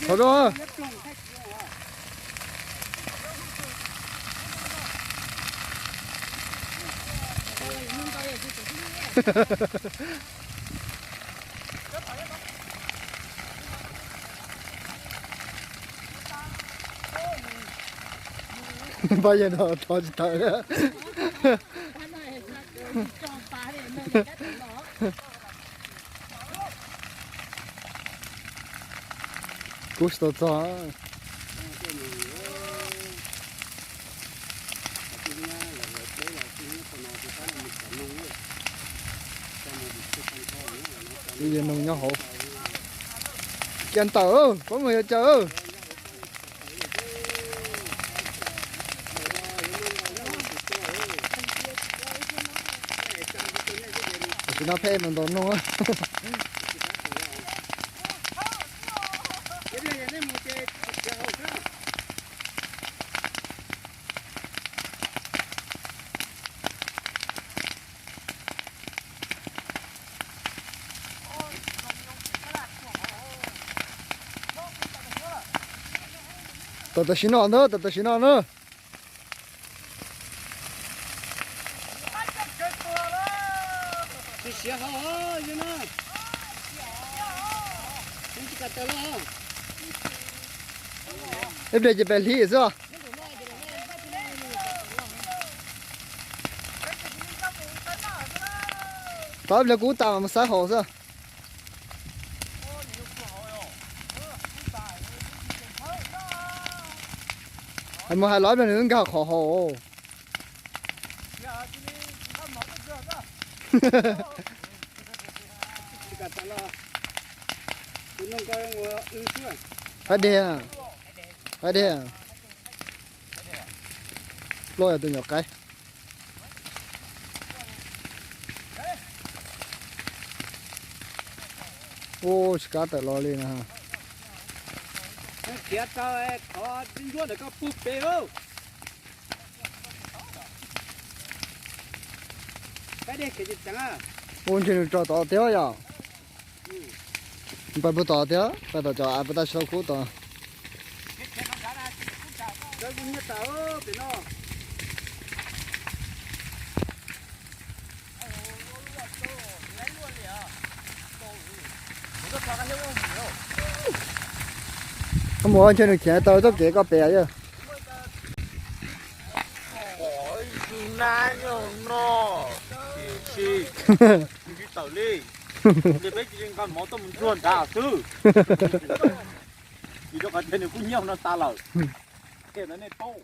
Thov rau. Pab yawg no thov tsis tawm li. Kuv tsis tau txog. Ib yawg noog nyob hauv. Cia ntawm, pab mus yog caw. Tam sim no pheej mus ntaus noog. Tawm tam sim no ntag, tawm tam sim no na. Ib pliag ces pem hli xwb. Tos ib pliag kuv tas mas mus xav haus xwb. Hais mus hais los ib pliag nws nkag qhov haus. Qaib deg, qaib deg. Loj yog tus nyuam qaib. Ub, tsis kam tawm los li na. Khiav tau qhov nruab ntawm koj puag pem. Ub, ntshe nws tso tod tiag yom. Pais puag tod tiag, pais tom cov av puag ta tsis tau kub tod. Koj mus ntshe nws khiav tau txoj kev koj pem yog. Peb cia li nqa mov tuaj mus ntsuag nrad xwb. Vim rau qhov tias nws kuj nyob no tas lawm. Qhia ntawd nej paub.